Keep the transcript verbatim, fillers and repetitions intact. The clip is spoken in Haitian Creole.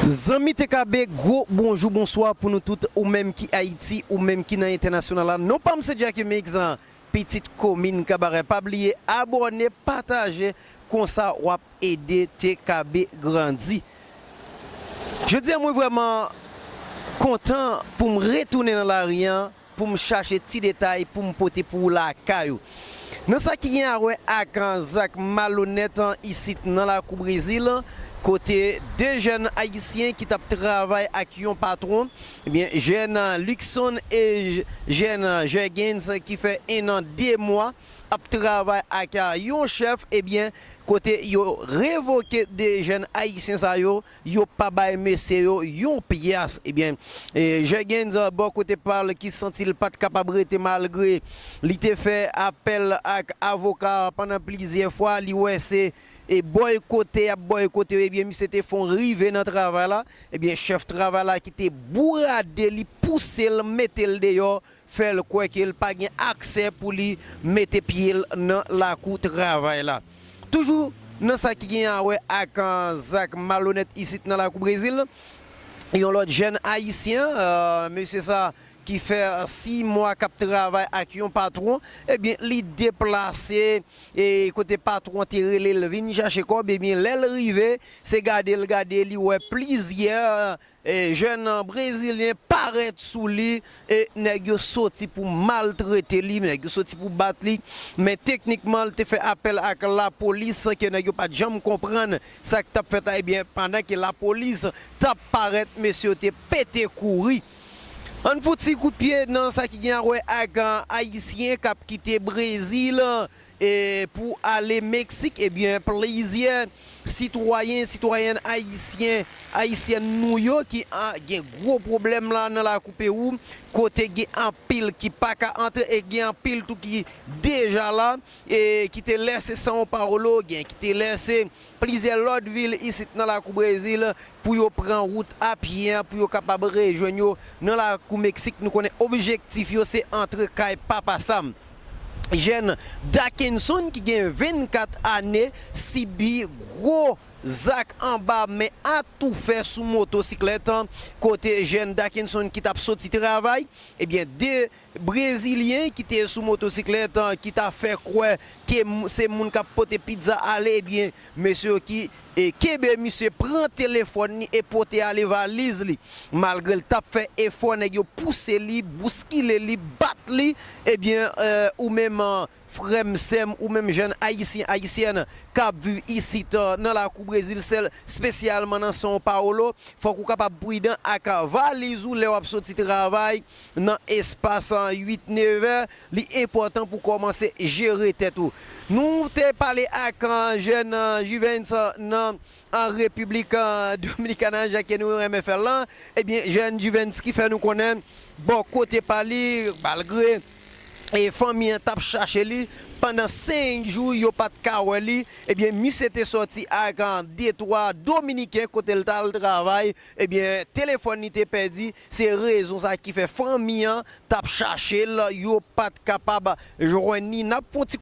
Zanmi T K B, gwo bonjou, bonswa pou nou tout, ou menm ki Ayiti, ou menm ki nan entènasyonal la. Non pa m se Jacky Mix, pitit komin Kabarè. Pa bliye abòne, pataje, konsa w ap ede T K B grandi. Jodi a mwen vrèman kontan pou m retounen nan lari an, pou m chache ti detay pou m pote pou w lakay ou. Nan sa ki gen a wè ak zak malonèt isit nan lakou Brezil, kote de jèn ayisyen ki t ap travay ak yon patwon, ebyen, jèn Luckson e j-, jèn Jurgens ki fè en an de mwa ap travay ak yon chèf, ebyen, kote yo revoke de jèn ayisyen sa yo, yo pa bay mesye yo yon pyas. Ebyen, e, Jurgens, bò kote pa l, ki santi l pa t kapab rete malgre li te fè apèl ak avoka pandan plizyè fwa, li wè se, e, bòykote y ap bòykote yo, ebyen, misye te fè yon rive nan travay la. Ebyen, chèf travay la ki te bourade li, pouse l, mete l deyò, fè l kwè ke l pa gen aksè pou li mete pye l nan lakou travay la. Toujou nan sa ki gen a wè ak, ah, zak malonèt isit nan lakou Brezil, yon lòt jèn ayisyen, ah, mesye sa ki fè sis mwa k ap travay ak yon patwon, ebyen, li deplase, e kote patwon te rele l vin chache kòb, ebyen, lè l rive, se gade l gade, li wè plizyè e, jèn brezilyen parèt sou li, e nèg yo soti pou maltrete li, nèg yo soti pou bat li, men teknikman, li te fè apèl ak lapolis, ke nèg yo pa t janm konprann sa k t ap fèt la, ebyen, pandan ke lapolis t ap parèt, mesye yo te pete kouri. Ann fouti kout pye nan sa ki gen a wè ak, ah, Ayisyen k ap kite Brezil, e pou ale Meksik, ebyen, plizyè sitwayen, sitwayèn ayisyen, ayisyèn nou yo ki a, gen gwo pwoblèm la nan lakou Pewou, kote gen anpil ki pa ka antre e gen anpil tou ki deja la, e ki te lèse São Paulo, gen ki te lèse plizyè lòt vil isit nan lakou Brezil pou yo pran wout a pye an, pou yo kapab rejwenn yo nan lakou Meksik. Nou konnen objektif yo se antre kay Papa Sam. Jèn Dakenson ki gen vennkat ane sibi gwo zak anba men atoufè sou motosiklèt, kote jèn Dakenson ki t ap soti travay, ebyen, de Brezilyen ki te sou motosiklèt, ki ta fè kwè ke m-, se moun k ap pote pizza ale, ebyen, mesye yo ki, e, kenbe misye, pran telefòn li e pote ale valiz li. Malgre l t ap fè efò, nèg yo pouse li, bouskile li, bat li. Ebyen, e, ou menm, e, frè m, sè m, ou menm jèn ayisyen, ayisyèn k ap viv isit, e, nan lakou Brezil, sèl, espesyalman nan São Paulo, fòk ou kapab pridan ak valiz ou lè w ap soti travay nan espas, e, uit, nevè. Li enpòtan pou kòmanse jere tèt ou. Nou te pale ak, e, jèn, e, Juvens, e, nan, e, Repiblik, e, Dominikana, jan ke nou renmen fè l lan. Ebyen, jèn Juvens ki fè nou konnen, bò kote pa li, malgre, e, fanmi an t ap chache li, pandan senk jou, yo pa t ka wè li, ebyen, misye te sòti ak, e, de twa Dominiken kote l t al travay, ebyen, telefòn li te pèdi, se rezon sa ki fè fanmi an t ap chache l, yo pa t kapab jwenn li. N ap fè yon ti